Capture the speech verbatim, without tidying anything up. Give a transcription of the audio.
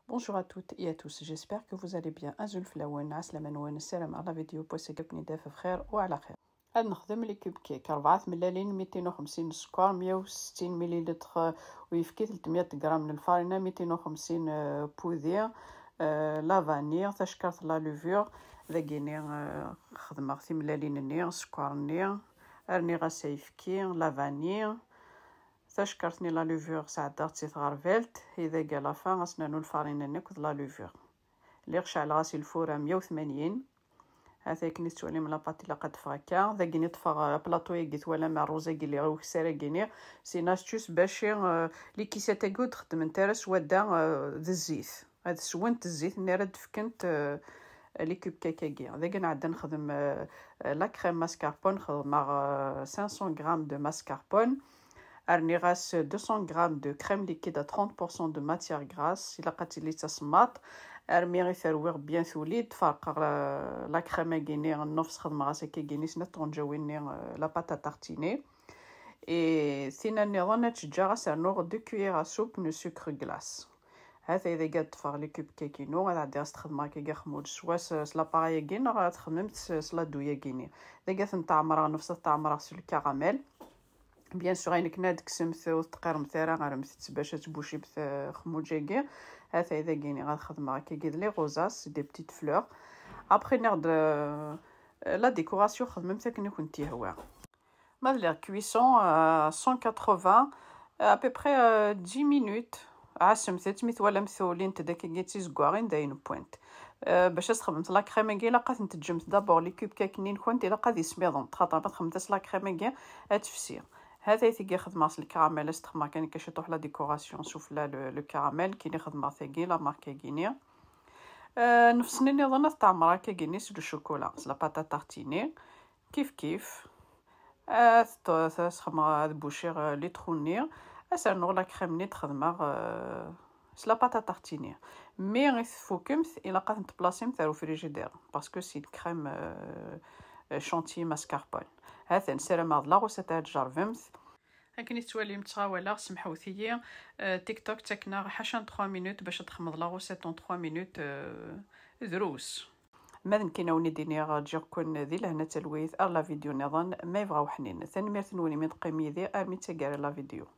Bonjour à toutes et à tous, j'espère que vous allez bien. Azul fell-awen, ɛeslama-nwen, ssarameɣ la vidéo n wass-agi ad ken-id-taf bxir u ɛla xir. Ad nexdem les cupcakes, rebɛa tmellalin, mitin u xemsin n sskeṛ, meyya u settin mililitr n uyefki, tlettmeyya gram n lfarina, mitin u xemsin n wudi, eh, la vanille, tacekkart n la levure, dagini, eh, xedmeɣ timellalin-nni, sskeṛ-nni, rniɣ-as ayefki, la vanille, tacekkart-nni la levure sɛeddaɣ-tt i tɣerbalt, i dagi à la fin ad s-nernu lfarina-nni akked la levure. Lliɣ ceɛleɣ-as i lfur à meyya u tmanyin. Hata akken i tettwalim la pâte ilaq ad teffeɣ akka. Dagini ṭṭfeɣ, eh, plateau-agi twalam rruz-agi lliɣ i ukessar-agi-ni. C'est une astuce bac, eh, les caissettes-agi ur d-xeddment ara s wadda, eh, d zzit. Ad swent zzit-nni ara d-fkent, eh, les cupcakes-agi. Dagi nɛedda nexdem, eh, la crème mascarpone, xedmeɣ, eh, cinq cents grammes de mascarpone. Rniɣ-as deux cents grammes de crème liquide à trente pour cent de matière grasse, ilaq ad tili d tasemmaḍt. Armi i terwiɣ bien tuli-d, ferqeɣ la, la crème-agi-ni nnefs, xedmeɣ-as akkagi-ni snat tɣenǧawin-nni, eh, la pâte à tartiner. Et tina nniḍen ad tt-ǧǧeɣ, ad s-rnuɣ deux cuillères à soupe n sucre glace. Hata i dagi ad ṭṭfeɣ les cupcakes-inu, ad ɛeddiɣ ad s-t-xedmeɣ akkagi xmuǧ, soit s, s l'appareil-agi neɣ ad t-xedmemt s, s la douille-agi-ni. Dagi ad ten-ttɛemreɣ, nnefs ad t-ttɛemreɣ s le caramel. Bien sûr, ayen akken ad tekksemt ur teqqiremt ara, rremt-tt bac ad tbucimt, eh, xmuǧ-agi. Hata i dagi ad xedmeɣ akkagi d les rosaces, des petites fleurs. Après, nniɣ-d, eh, la décoration xedmemt akken i kent-yehwa. Ma d la cuisson, euh, cent quatre-vingts, euh, à peu près, euh, dix minutes. Ɛassemt-tt, mi twalamt ulint-d akkagi d tizeggaɣin, d ayen wwant. Euh, bac ad txedmemt la crème-agi, ilaq ad tent-teǧǧemt d'abord les cupcakes-nni-nkent, ilaq ad ismiḍent, xaṭer ma txedmemt-as la crème-agi, ad tefsi. Hata i tigi xedmeɣ s le caramel, ad s-texdmeɣ kan akka ciṭuḥ la décoration sufella, le, le caramel, kini xedmeɣ tagi, la marque-agi-ni. Euh, nnefs-nni nniḍen ad t-ɛemreɣ akkagi-ni s le chocolat, s la pâte à tartiner. Kif kif. Ad t-, ad sxemreɣ, ad buciɣ, euh, les trous-nni. Ad s-rnuɣ la crème-nni d-xedmeɣ, euh, s la pâte à tartiner. Mi i tfukemt, ilaq ad tent-tplasimt ar ufrijidir, parce que c'est une crème, euh, euh, chantilly mascarpone. Hatan, ssarameɣ d la recette ad tjerrbemt. Akken i tettwalim ttɣawaleɣ, semḥewt-iyi. Euh, TikTok ttaken-aɣ ḥaca n trois minutes bac ad texmeḍ la recette en trois minutes, euh, drus. Ma d nekkin a wen-id-iniɣ ǧǧiɣ-ken di lehna d talwit ar la vidéo nniḍen ma yebɣa uḥnin. Tanemmirt-nwen imi d-teqqim yid-i armi d taggara la vidéo.